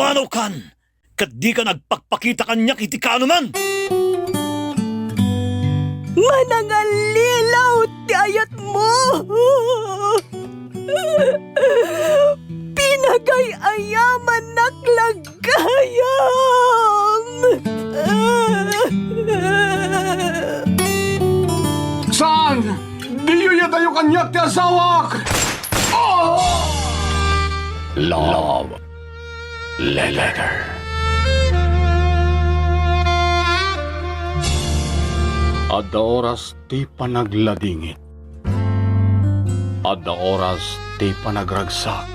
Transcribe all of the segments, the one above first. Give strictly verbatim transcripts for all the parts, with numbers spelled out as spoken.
Ano kan? Ket dika nagpakpakita kaniak iti kaanoman? Manangallilaw ti ayatmo! Pinagay-ayamannak la gayam! Saan? Diyo iyadayo kaniak ti asawak! Oh! Love Letter. Adda oras ti panagladingit. Adda oras ti panagragsak.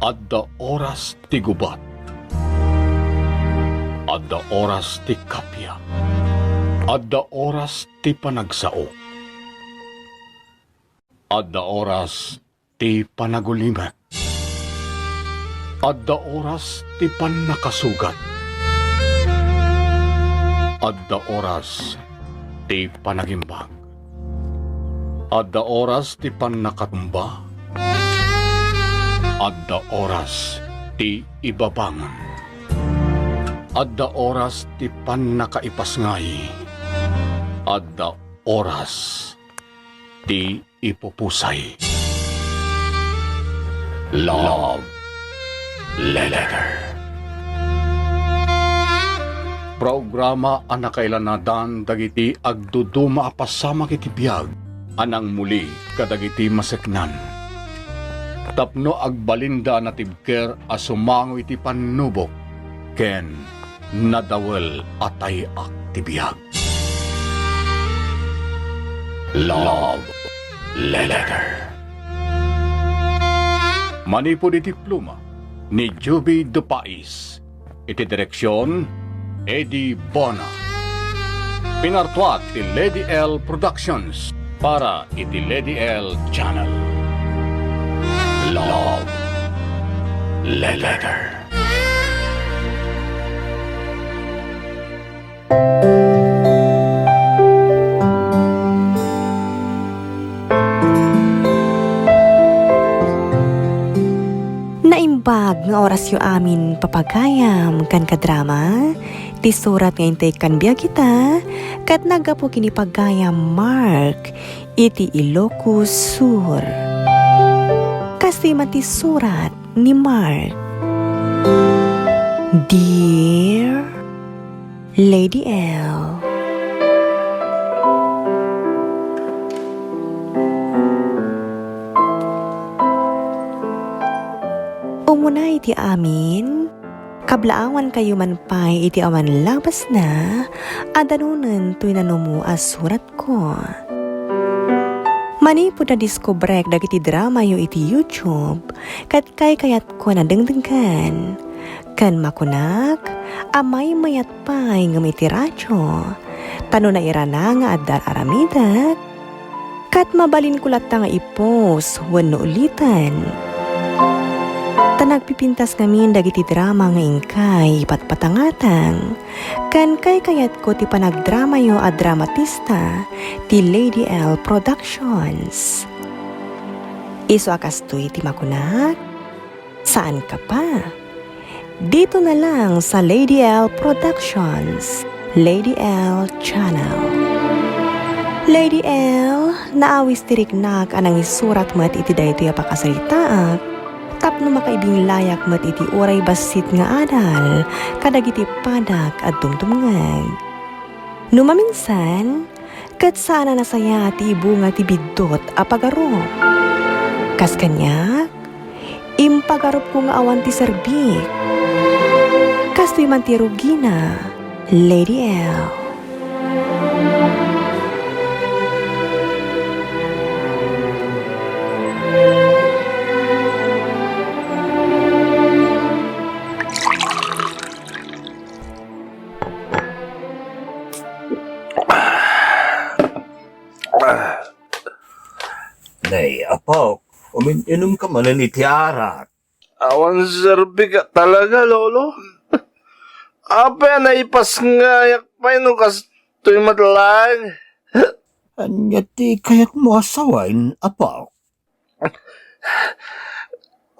Adda oras ti gubat. Adda oras ti kappia. Adda oras ti panagsao. Adda oras ti panagulimek. Adda oras ti pannakasugat. Adda oras ti panagimbag. Adda oras ti pannakatumba. Adda oras ti ibabangon. Adda oras ti pannakaipasngay. Adda oras ti ipupusay. Love Letter. Programa a nakailanadan dagiti agduduma a pasamak iti biag a nangmuli kadagiti maseknan. Tapno agbalinda a natibker a sumango iti pannubok ken nadawel a tay-ak ti biag. Love Letter. Manipud iti pluma ni Juby Dupais, iti direksion, Eddie Bona. Pinartuat ti Lady L Productions para iti Lady L Channel. Love Letter. Naimbag nga orasyo amin, papagayam ken kadrama, ti surat nga intay kan biag ita, ket naggapu ken ni pagayam Mark, iti Ilocos Sur. Kastoy man ti surat ni Mark. Dear Lady L, umuna iti amin, kablaawankayo man pay iti awan labasna a danunen toy nanumo a surat ko. Manipud nadiskubrek dagiti dramayo iti YouTube, ket kaykayatko a nadengdenggen. Ken makunak a maymayat pay ngem iti radio, ta no nairana nga adda aramidek, ket mabalinko latta nga i-post wenno uliten. Ta nagpipintas ngamin dagiti drama nga inkay ipatpatangatang. Ken kaykayatko ti panagdramayo a dramatista ti Lady L Productions. Isu a kastoy ti makunak, saan ka pa? Dito na lang sa Lady L Productions, Lady L Channel. Lady L, naawis ti riknak a nangisurat met iti daytoy a pakasaritaak, tapno makaibinglayak met iti uray bassit nga adal kadagiti padak a dumdumngeg. No maminsan, ket saan a nasayaat ti ibunga ti biddut a pagarup. Kas kaniak, impagarupko nga awan ti serbik. Kastoy man ti rugina, Lady L. Nay, apok, umin-inom ka manen iti arak. Awan serbik a talaga, Lolo. Apay a naipasngayak pay no kastoy met laeng? Ania ti kayatmo a sawen, apok?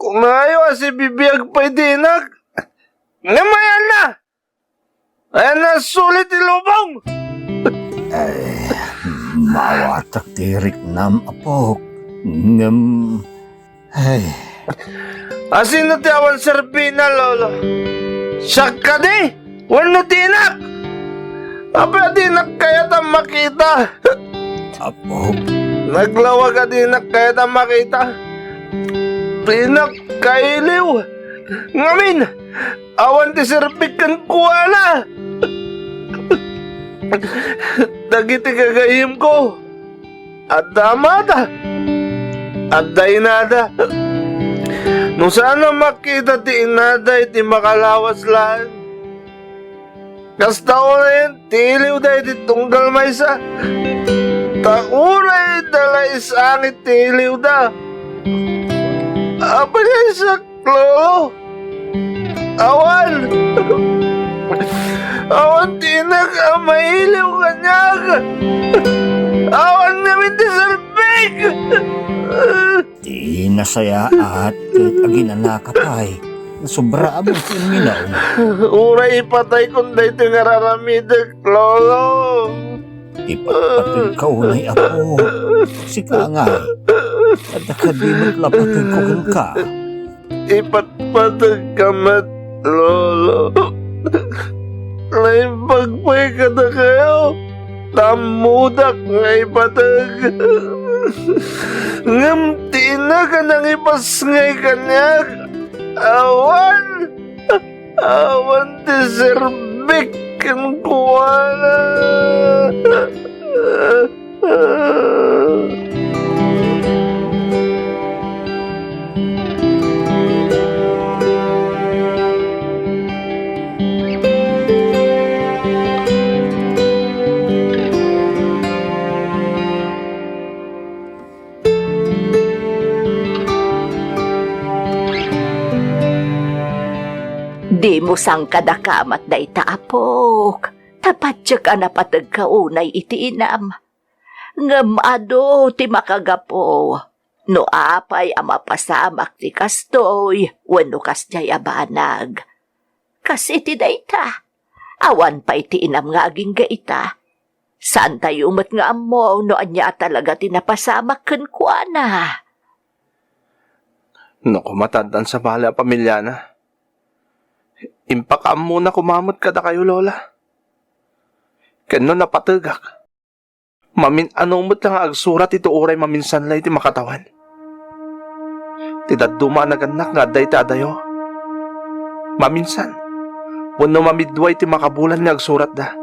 Kunayo a sibibiag pay ti inak. Ngem ayanna! Ayanna suli ti lubong! Ay, maawatak ti riknam, apok. Ngem, ay. Asino ti awan serbina, Lolo? Siak kadi? Wenno ti inak? Apay a dinak kayat a makita? Apok. Naglawag a dinak kayat a makita. Dinak kailiw. Ngamin, awan ti serbik kenkuana. Dagiti gagayyemko, adda amada, adda inada. No saan a makita ti inada iti makalawas laeng, kasta unayen ti iliwda iti tunggal maysa. Ta uray da la isangit ti iliwda. Apay a siak, Lolo? Awan! Awan ti inak a mailiw kaniak! Awan ngamin ti serbik! Ti nasayaat ket aginanaka pay, nasobra a busin minawna. Uray ipataykon daytoy nga ar-aramidek, Lolo. Ipatpateg ka unay, Apo. Sika ngay, adda kadi met la pategko kenka? Ipatpateg ka met, Lolo. Naimbag pay kadakayo, ta ammodak nga ipateg. Ngem ti inak a nangipasngay kaniak, awan, awan ti serbik kenkuana. Dimo sangkadakamat dayta, apok, ta patiek a napategka unay iti inam. Ngem adu ti makagapu no apay a mapasamak ti kastoy wenno kasdiay a banag. Kas iti dayta, awan pay ti inam nga agingga ita. Saantayo met nga ammo no ania a talaga ti napasamak kenkuana. No koma ta addan sabali a pamiliana, impakaammona koma met kadakayo, Lola. Ken no napategak, mamin-ano met la nga agsurat iti uray maminsan la iti makatawen. Ti dadduma a nagannak nga adda iti adayo, maminsan, wenno mamidua iti makabulan nga agsuratda,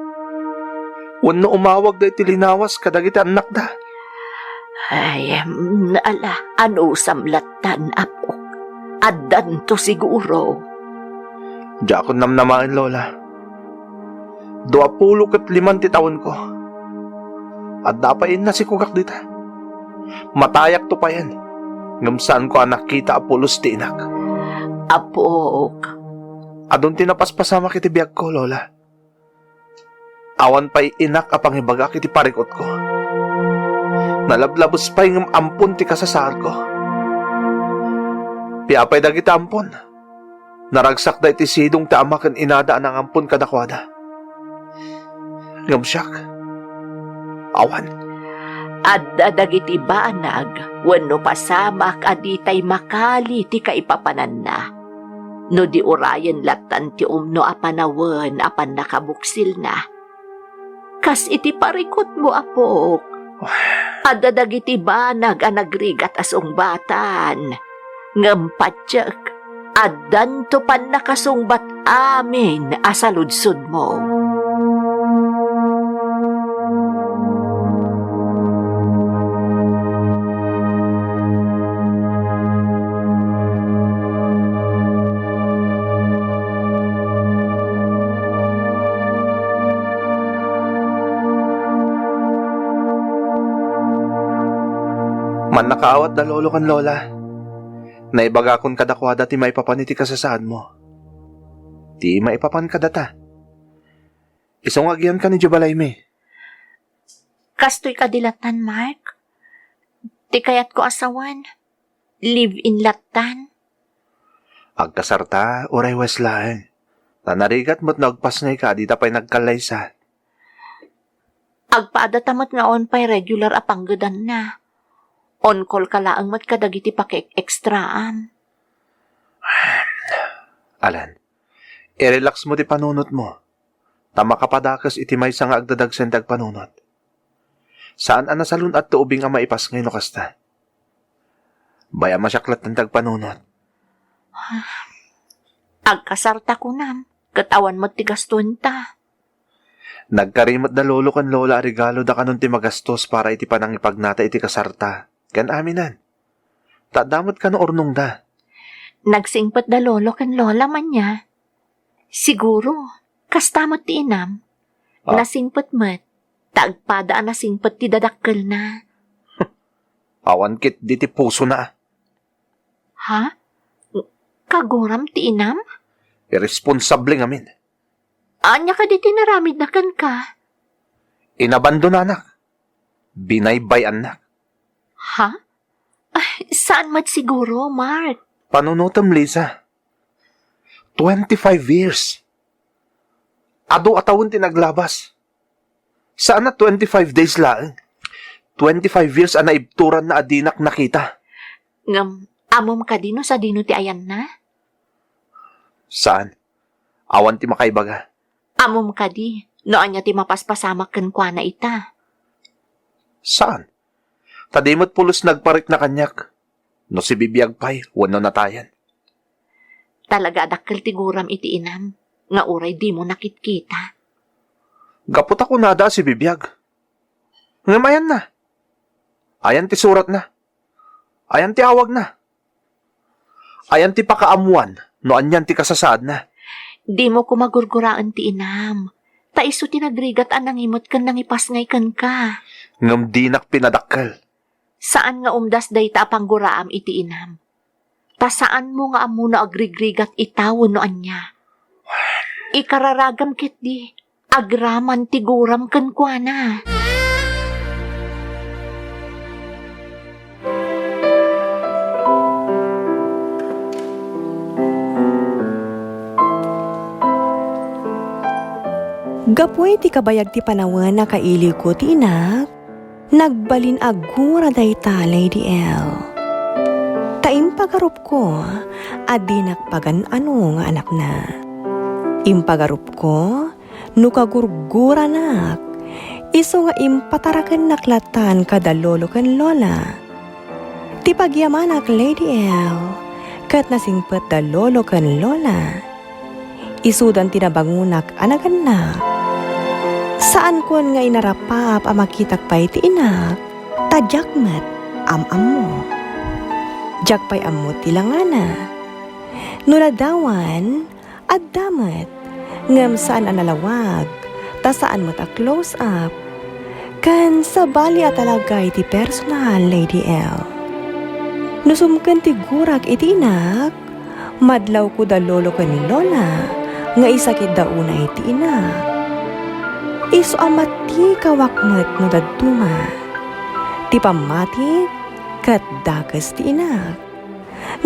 wenno umawagda iti linawas kadagiti annakda. Ay, em, ala, anusam lattan, apok. Addanto siguro. Diakon namnamaen, Lola. Duapulo ket liman ti tawenko. Adda pay inna sikugak dita. Matayakto payen, ngem saanko a nakita a pulos ti inak. Apok. Adun ti napaspasamak iti biagko, Lola. Awan pay inak a pangibagak iti parikutko. Nalablabes pay ngem ampon ti kasasaadko. Apay dagiti ampon? Naragsakda iti sidong ti ama ken inada a nangampon kadakuada. Ngem siak, awan. Adda dagiti banag wenno pasamak a ditay makali ti kaipapananna. No di urayen lattan ti umno a panawen a pannakabuksilna. Kas iti parikutmo, apok, adda dagiti banag a nagrigat a sungbatan. Ngem patiek, addanto pannakasungbat amin a saludsodmo. Mannakaawat da lolo ken lola. Naibagakon kadakuada ti maipapan iti kasasaadmo. Ti maipapan kadata. Isu nga agyannakami idiay balaymi. Kastoy kadi lattan, Mark? Ti kayatko a sawen, live-in lattan. Agkasarta, uray wes laeng. Ta narigat met no agpasngayka a dita pay nagkallaysa. Agpaadata met nga awan pay regular a panggedanna. On call ka laeng met kadagiti paki-extraam. Alan, i-relax mo ti panunotmo. Ta makapadakes iti maysa nga agdadagsen ti agpanunot. Saan a nasalun-at ti ubing a maipasngay no kasta. Bay-am a siak latten ti agpanunot. Agkasarta kunam, ket awan met ti gastoenta. Nagkari met da lolo ken lola a regalo da kanon ti magastos para iti panangipagnata iti kasarta. Ken aminan. Ta adda met kano urnongda. Nagsingpet da lolo ken lola man nia. Siguro, kasta met ti inam. Ah. Nasingpet met, ta agpada a nasingpet ti dadakkelna. Awan ketdi ti pusona. Ha? Kaguram ti inam? Irresponsable ngamin. Ania kadi ti naramidna kenka? Inabandonanak. Binaybay-annak. Ha? Ay, saan met siguro, Mark? Panunotem, Lisa. Twenty-five years. Adu a tawen ti naglabas. Saan a twenty-five days laeng. Twenty-five years a naibturanna a dinak nakita. Ngem, ammom kadi no sadino ti ayanna? Saan. Awan ti makaibaga. Ammom kadi no ania ti mapaspasamak kenkuana ita? Saan. Ta di met pulos nagparikna kaniak. No sibibiag pay, wenno natayan. Talaga a dakkel ti guram iti inam, nga uray dimo nakitkita. Gapu ta kunada a sibibiag. Ngem ayanna? Ayan ti suratna? Ayan ti awagna? Ayan ti pakaammuan no anian ti kasasaadna? Dimo koma gurguraen ti inam, ta isu ti nagrigat a nangimet ken nangipasngay kenka. Ngem dinak pinadakkel. Saan nga umdas dayta a pangguraam iti inam. Ta saanmo nga ammo no agrigrigat ita wenno ania. Ikararagam ketdi, agraman ti guram kenkuana. Gapu iti kabayag ti panawen a kailiwko ti inak, nagbalin a gura dayta, Lady L. Ta impagarupko a dinak pagan-ano nga anakna. Impagarupko no kagurguranak, isu nga impatarakennak latan kada lolo ken lola. Ti pagyamanak, Lady L, ket nasingpet da lolo ken lola. Isudan ti nabangonak a nagannak. Saankon nga inarapaap a makitak pay ti inak, ta diak met am-ammo. Diak pay ammo ti langana. No ladawan, adda met, ngem saan a nalawag, ta saan met a close up. Ken sabali a talaga iti personal, Lady L. No sumken ti gurak iti inak, madlawko da lolo ken lola nga isakitda unay ti inak. Isu a matikawak met no dadduma. Ti pammatik ket dakes ti inak.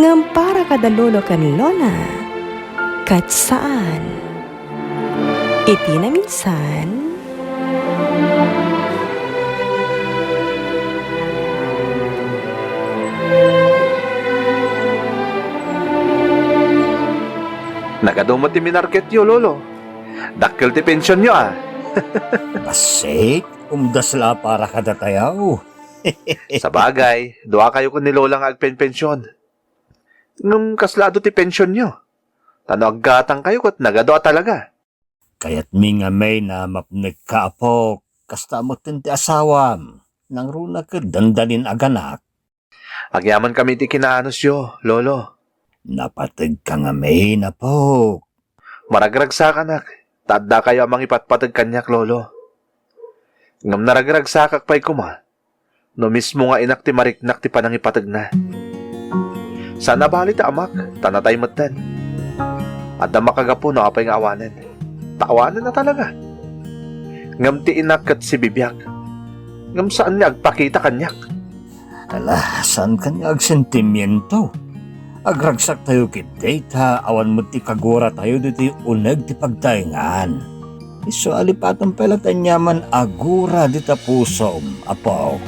Ngem para kada lolo ken lola, ket saan. Iti naminsan, nagadu met ti minarketyo, Lolo. Dakkel ti pensionyo, a. Bassit, umdas la para kadatayaw. Sabagay, duakayo ken ni Lola nga agpenpension. Ngem kasla adu ti pensionyo? Ta no aggatangkayo ket nagadu a talaga. Kayatmi ngamin a mapnekka, apok, kasta metten ti asawam. Nangruna ket dandalin a ganak. Agyamankami iti kinaanusyo, Lolo. Napategka ngamin, apok. Maragragsakanak, ta addakayo a mangipatpateg kaniak, Lolo. Ngem naragragsakak pay koma, no mismo nga inak ti mariknak ti panangipategna. Saan a bali ta amak, ta natay metten. Adda makagapu no apay nga awanen. Ta awanen a talaga. Ngem ti inak ket sibibiag. Ngem saan nga agpakita kaniak. Ala, saankan nga agsentimiento. Agragsaktayo ket dayta, awan met ti kaguratayo ditoy uneg ti pagtaengan. Isu a lipatem pay latta aniaman a gura dita pusom, Apo.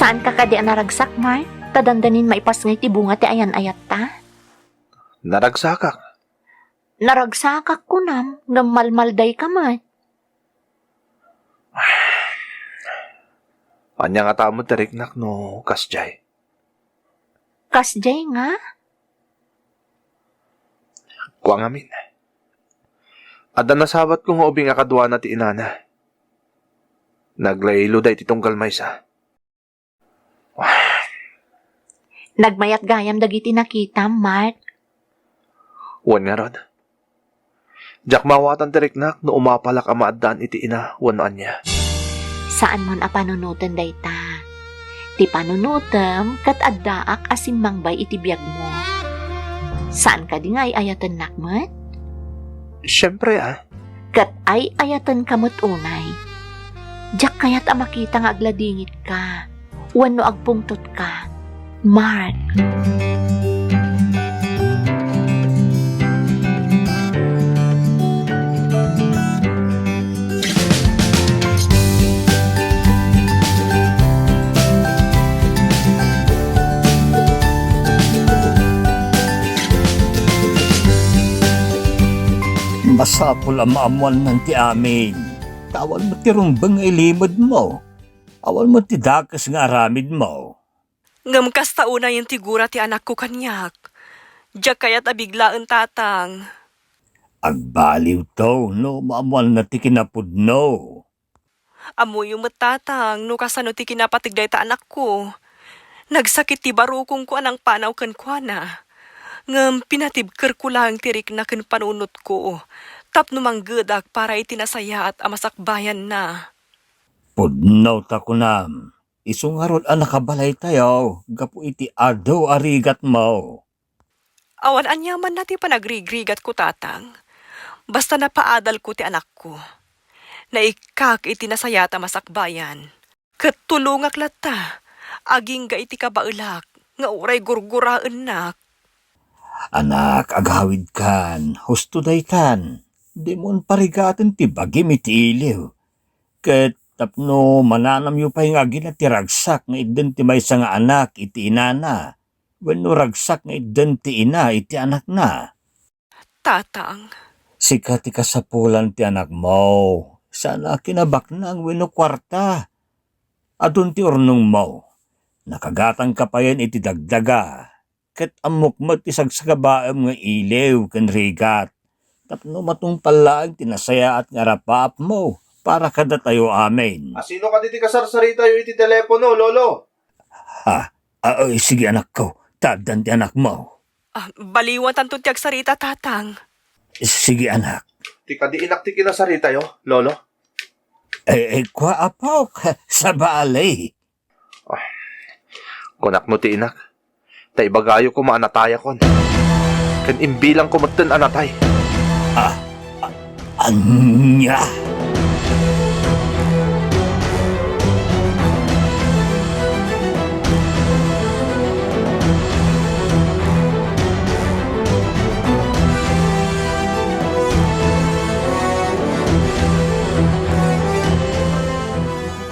Saanka kadi a naragsak, Mark? Ta dandanin maipasngay ti bunga ti ayan-ayatta? Naragsakak. Naragsakak, kunam, ngem malmaldayka met. Ania ngata met ti riknak no kasdiay? Kasdiay nga? Kua ngamin. Adda nasabatko nga ubing a kaduana ti inana. Naglaylo daydi tunggal maysa. Nagmayat gayam dagiti nakitam, Mark. Wen ngarud, diak maawatan ti riknak no umapalak a maaddaan iti ina wenno ania. Saanmon a panunoten dayta. Ti panunotem ket addaak a simmangbay iti biagmo. Saan kadi nga ay-ayatennak met? Siempre, a. Ket ay-ayatenka met unay. Diak kayat a makita nga agladingitka wenno agpungtotka, Mark. Masapul a maammoannan ti amin. Ta awan met ti rumbeng nga ilimedmo. Awan met ti dakes nga aramidmo. Ngem kasta unayen ti gura ti anakko kaniak. Diak kayat a biglaen, Tatang. Agbaliwto no maammoanna ti kinapudno. Ammoyo met, Tatang, no kasano ti kinapateg dayta anakko. Nagsakit ti barukongko a nangpanaw kenkuana. Ngem pinatibkerko laeng ti rikna ken panunotko tapno manggedak para iti nasayaat a masakbayanna. Pudno ta kunam, isu ngarud a nakabalaytayo gapu iti adu a rigatmo. Awan aniamanna ti panagrigrigatko, Tatang. Basta napaadalko ti anakko. Naikkak iti nasayaat a masakbayan. Ket tulongak latta, agingga iti kabaelak, nga uray gurguraennak. Anak, agawidkan, husto daytan. Dimon parigaten ti bagim iti iliw. Ket tapno mananamyo pay nga agina ti ragsak nga idden ti maysa nga anak iti inana, wenno ragsak nga idden ti ina iti anakna. Tatang. Sika ti kasapulan ti anakmo. Saan a kinabaknang wenno kuarta. Adun ti urnongmo. Nakagatangka payen iti dagdaga. Ket ammok met ti sagsagabaem nga iliw ken rigat. Tapno matungpal laeng ti nasayaat nga arapaapmo para kadatayo amin. A sino kadi ti kasarsaritayo iti telepono, Lolo? Ha? Ah, ay, sige, anakko. Ta addan ti anakmo. Ah, baliwantanto ti agsarita, Tatang. Sige, anak. Ti kadi inak ti kinasaritayo, Lolo? Eh, eh, kua, apok. Sabali. Ah, kunak no ti inak, ta ibagayo koma a natayakon. Ken imbilangko metten a natay. Ah, a-, ania?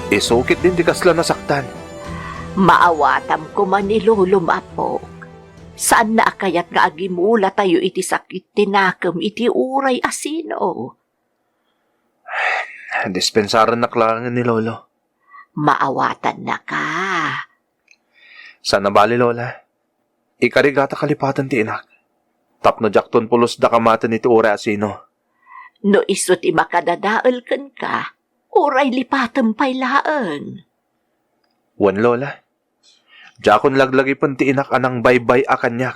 Isu ketdin ti kasla nasaktan. Maawatam koma ni Lolom, apok. Saanna a kayat nga agimulatayo iti sakit ti nakem iti uray a sino. Dispensarennak laengen ni Lolo. Maawatannaka. Saan a bali, Lola. Ikarigata kalipaten ti inak. Tapno diakton pulos da kamaten iti uray a sino. No isu ti makadadael kenka, uray lipatem pay laeng. Wen, Lola. Diakon laglagipen ti inak a nangbaybay-a kaniak.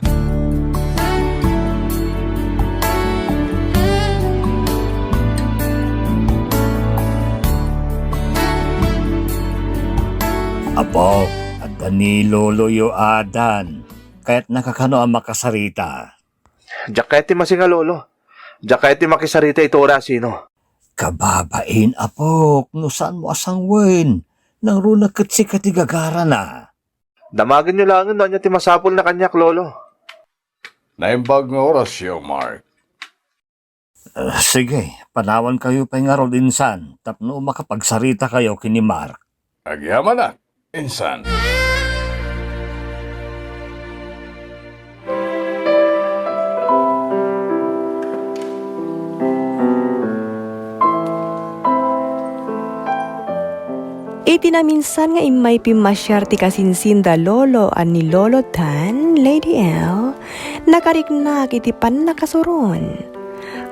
Apo, adda Ni loloyo, Adan. Kayatnaka kano a makasarita? Diak kayat ti masinga, Lolo. Diak kayat ti makisarita iti urasino. Kababain, apok, no saanmo a sanguen. Nangruna ket sika ti gagarana. Damagenyo laengen no ania ti masapulna kaniak, Lolo. Naimbag nga orasyo, Mark. Ah, sige, panawankayo pay ngarud, insan, tapno makapagsaritakayo ken ni Mark. Agyamanak, insan. Iti naminsan nga immay pimmasiar ti kasinsinda Lolo a ni Lolo Dan, Lady L, nakariknak iti pannakasuron.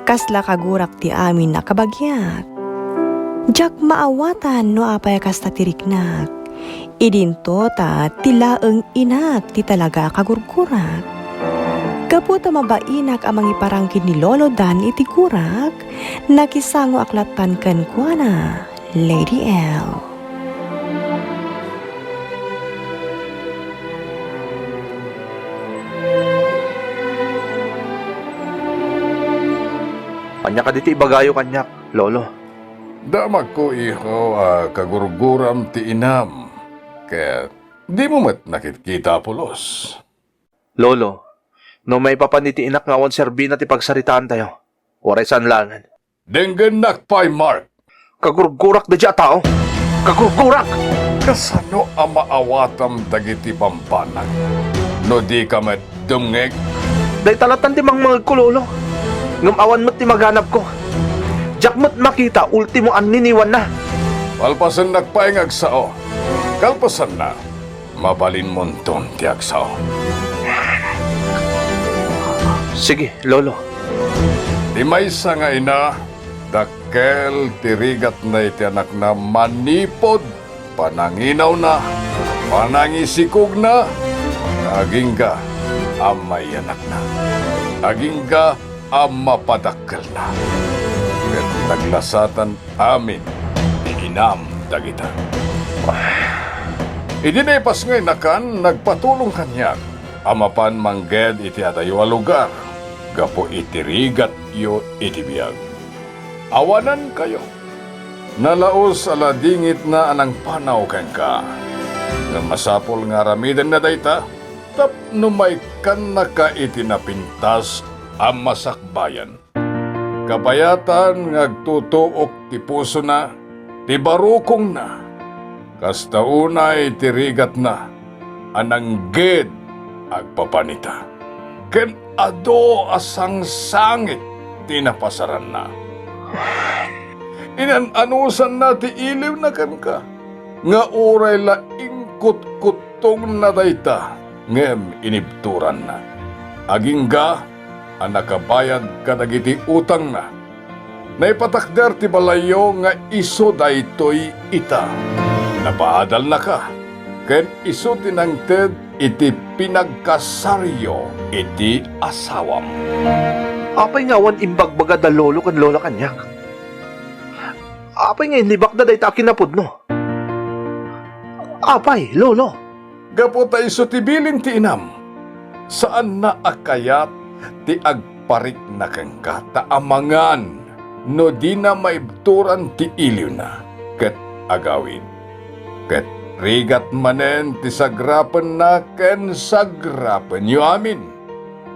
Kasla kagurak ti amin a kabagiak. Diak maawatan no apay a kasta ti riknak. Idinto ta ti laeng inak ti talaga a kagurgurak. Gapu ta mabainak a mangiparang ken ni Lolo Dan iti gurak, nakisangoak lattan kenkuana, Lady L. Ania kadi ti ibagayo kaniak, Lolo? Damagko, iho, a kagurguram ti inam, ket dimo met nakitkita a pulos. Lolo, no maipapan iti inak nga awan serbina ti pagsaritaantayo, uray saan laengen. Denggennak pay, Mark. Kagurgurak daydiay a tao. Kagurgurak! Kasano a maawatam dagiti bambanag no dika met dumngeg? Dayta lattan ti mangmangegko, Lolo. Ngem awan met ti maganabko. Diak met makita ultimo a niniwanna. Palpasennak pay nga agsao. Kalpasanna, mabalinmonton ti agsao. Sige, Lolo. Ti maysa nga ina, dakkel ti rigatna iti anakna manipud pananginawna, panangisikogna, nga agingga a maiyanakna, agingga a mapadakkelna. Ket naglasatan amin ti inam dagita. Idi naipas nga inakan, nagpatulong kaniak a mapan mangged iti adayo a lugar gapu iti rigatyo iti biag. Awanankayo. Nalaus a ladingitna a nangpanaw kenka. Ngem masapul nga aramidenna dayta tapno maikkannaka iti napintas a masakbayan. Kabayatan nga agtutuok ti pusona, ti barukongna. Kasta unay ti rigatna a nangged agpapanita, ken adu a sangsangit ti napasaranna. Inan-anusanna ti iliwna kenka, nga uray la inkutkuttongna dayta, ngem inibturanna. Agingga a nakabayad kadagiti utangna. Naipatakder ti balayyo nga isu daytoy ita. Napaadalnaka, ken isu ti nangted iti pinagkasaryo iti asawam. Apay nga awan imbagbaga da lolo ken lola kaniak? Apay nga inibakda dayta a kinapudno? Apay, lolo? Gapu ta isu ti bilin ti inam, saanna a kayat ti agparikna kenka ta amangan no dina maibturan ti iliwna ket agawid. Ket rigat manen ti sagrapenna ken sagrapenyo amin.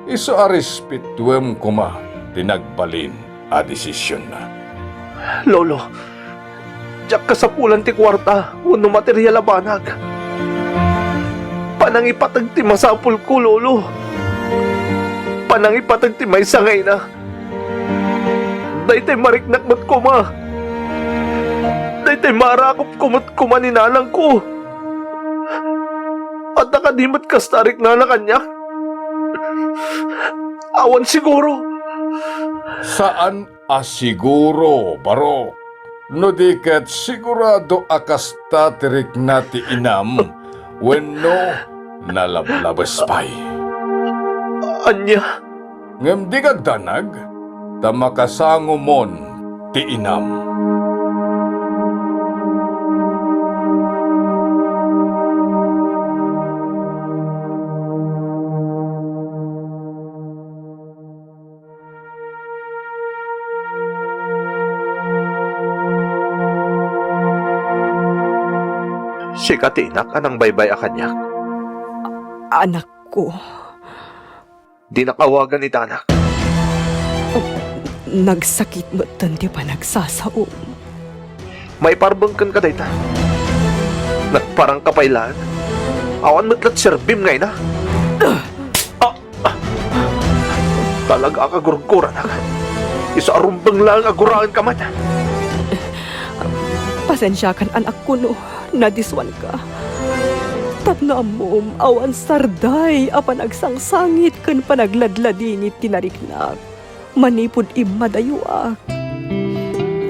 Isu a respetuem koma ti nagbalin a desisionna. Lolo, diak kasapulan ti kuarta wenno material a banag. Panangipateg ti masapulko, lolo. Panangipateg ti maysa nga ina. Daytoy mariknak met koma. Daytoy maarakupko met koma ni nanangko. Adda kadi met kasta a riknana kaniak? Awan siguro. Saan a siguro, Barok. No di ket sigurado a kasta ti rikna ti inam wenno nalablabes pay. Ania? Ngem di agdanag, ta makasangomon ti inam. Sika ti inak a nangbaybay-a kaniak. Anakko. Dinak awagan ita anak. Nagsakit metten ti panagsasaom. Maiparbengka dayta. Nagparangka pay laeng. Awan met la't serbim nga ina. Ah! Ah! Talaga a kagurguranak. Isu a rumbeng laeng a guraenka met. Pasensiakan, anakko, no nadissuanka. Tapno ammom, awan sarday a panagsangsangit ken panagladladingit ti nariknak manipud immadayoak.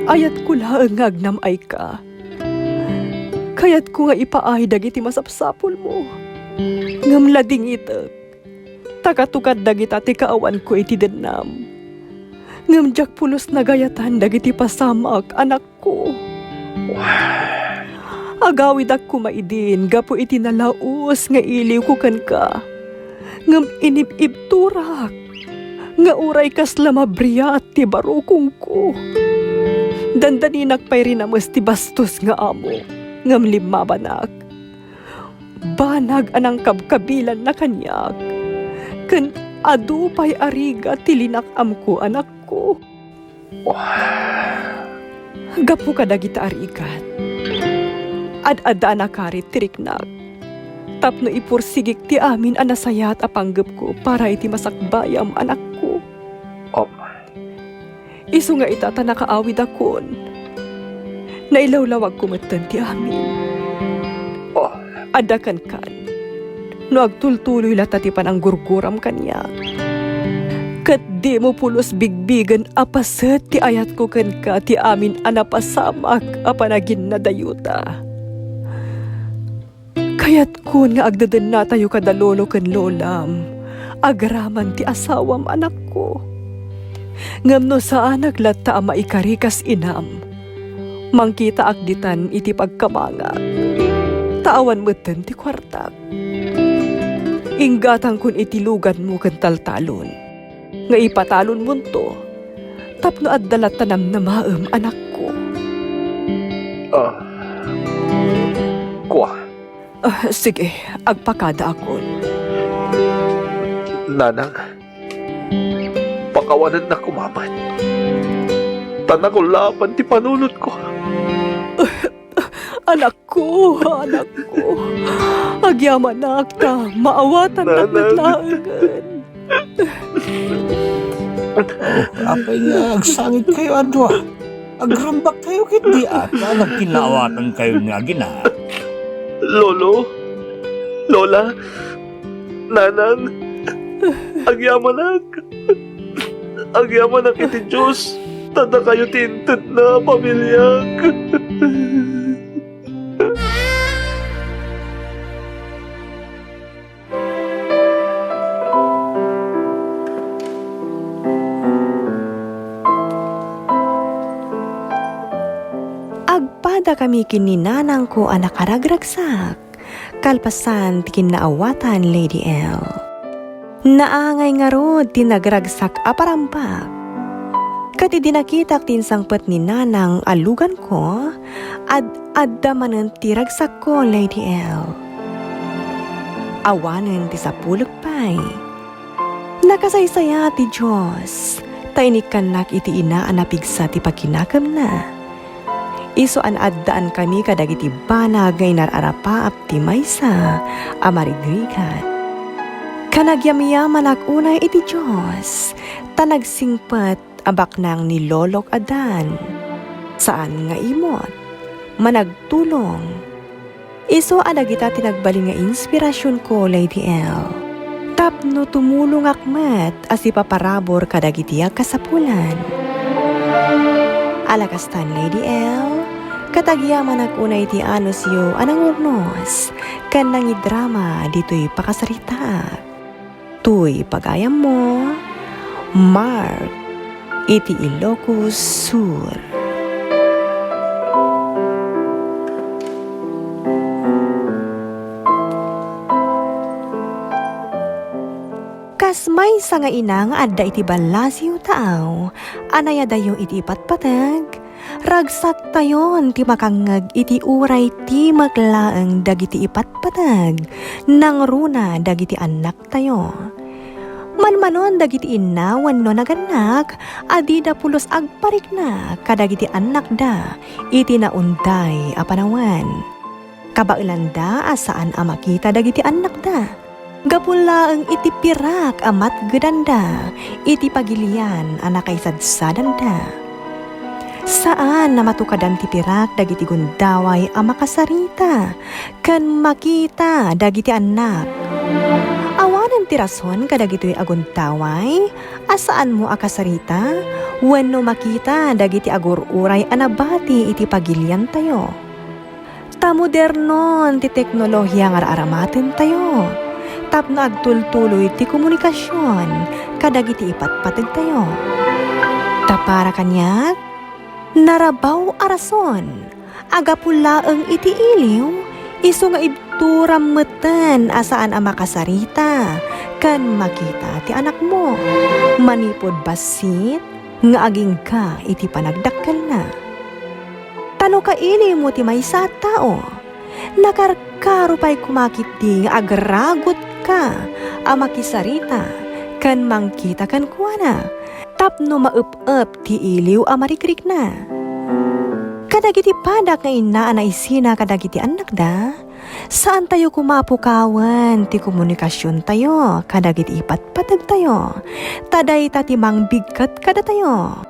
Ayatko laeng nga agnam-ayka. Kayatko nga ipaay dagiti masapsapulmo. Ngem ladingitek, ta katukad dagita ti kaawanko iti dennam. Ngem diak pulos nagayatan dagiti pasamak, anakko. Agawidak koma idin gapu iti nalaus nga iliwko kenka. Ngem inib-ibturak nga uray kasla mabriat ti barukongko. Dandaninak pay rinames ti bastos nga amo, ngem limmabanak. Banag a nangkabkabilanna kaniak, ken adu pay a rigat ti linak-amko, anakko. Gapu kadagita a rigat, ad-addan a karit ti riknak tapno ipursigik ti amin a nasayaat a panggepko para iti masakbayam, anakko. Om. Isu nga ita ta nakaawidakon, nailawlawagko metten ti amin. Oh. Adda kenkan, no agtultuloy latta ti pananggurguram kaniak, ket dimo pulos bigbigen a paset ti ayatko kenka ti amin a napasamak a panaginnadayota. Kayatkon nga agdedennatayo kada lolo ken lolam agraman ti asawam, anakko. Ngem no saanak latta a maikari kas inam, mangkitaak ditan iti pagkamangak, ta awan metten ti kuartak. Inggatangkon iti luganmo ken taltalon nga ipatalonmonto tapno adda latta namnamaem, anakko. Ah. Kua. Ah, sige, agpakadaakon. Nanang, pakawanennak koma met. Ta nakullaapan ti panunotko. Anakko, anakko. Agyamanak ta maawatannak met laengen. Oh, apay nga agsangitkayo a dua? Agrambakkayo ketdi a ta nagkinaawatankayo ni Agina. Lolo, Lola, Nanang, agyamanak. Agyamanak iti Dios, ta dakayo ti intedna a pamiliak. Agpadakami ken ni nanangko a nakaragragsak, kalpasan ti kinnaawatan, Lady L. Naangay ngarud ti nagragsak a parambak. Ket idi nakitak ti insangpet ni Nanang a luganko, ad-adda manen ti ragsakko, Lady L. Awanen ti sapulek pay. Nakasaysaya ti Dios, ta inikkannak iti ina a napigsa ti pakinakemna. Isu a naaddaankami kadagiti banag nga inar-arapaap ti maysa a marigrigat. Kanagyamyamanak unay iti Dios, ta nagsingpet a baknang ni Lolok a Dan. Saan nga imot. Managtulong. Isu a dagita ti nagbalin nga inspirasionko, Lady L. Tapno tumulongak met a sipaparabur kadagiti agkasapulan. Ala kastan, Lady L, ket agyamanak unay ti anusyo a nangurnos ken nangidrama ditoy pakasaritaak. Toy pagayammo, Mark, iti Ilocos Sur. Kas maysa nga ina nga adda iti ballasiw taaw a nayadayo iti ipatpateg, Ragsaktayon ti makangngeg iti uray timek laeng dagiti ipatpateg nangruna dagiti annaktayo. Manmanon dagiti inna wenno nagannak a dida pulos agparikna kadagiti annakda iti naunday a panawen. Kabaelanda a saan a makita dagiti annakda gapu laeng iti pirak a matgedanda iti pagilian a nakaisadsadanda. Saan a matukadan ti pirak dagiti gundaway a makasarita ken makita dagiti annak. Awanen ti rason kadagitoy a gundaway a saanmo a kasarita wenno makita dagiti agur-uray a nabati iti pagiliantayo. Ta modernon ti teknolohia nga ar-aramatentayo tapno agtultuloy ti komunikasion kadagiti ipatpategtayo. Ta para kaniak, narabaw a rason a gapu laeng iti iliw, isu nga ibturam metten a saan a makasarita ken makita ti anakmo manipud bassit nga agingga iti panagdakkelna. Ta no kailiwmo ti maysa a tao, nakarkaro pay koma ketdi nga agragutka a makisarita ken mangkita kenkuana tapno maep-ep ti iliw a marikrikna. Kadagiti padak nga inna a naisina kadagiti annakda, saantayo koma a pukawen ti komunikasiontayo kadagiti ipatpategtayo, ta dayta ti mangbigket kadatayo.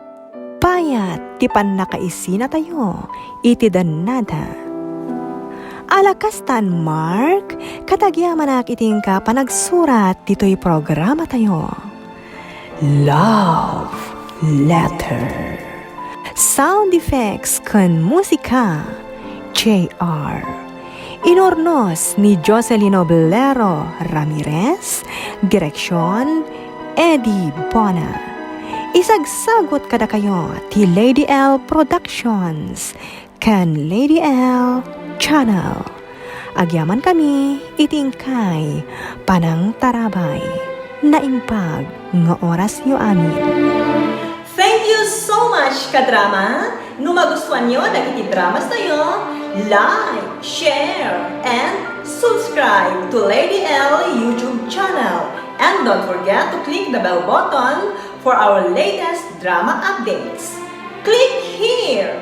Payat ti pannakaisinatayo iti dannada. Ala kasta, Mark, ket agyamanak iti inka panagsurat ditoy programatayo. Love Letter. Sound effects ken musika, J R. Inurnos ni Jocelyn Oblero Ramirez, direksyon, Eddie Bona. Isagsagut kadakayo ti Lady L Productions ken Lady L Channel. Agyamankami iti inkay panangtarabay. Naimbag nga orasyo amin. Thank you so much, kadrama! No magustuanyo dagiti dramastayo, like, share, and subscribe to Lady L YouTube channel. And don't forget to click the bell button for our latest drama updates. Click here!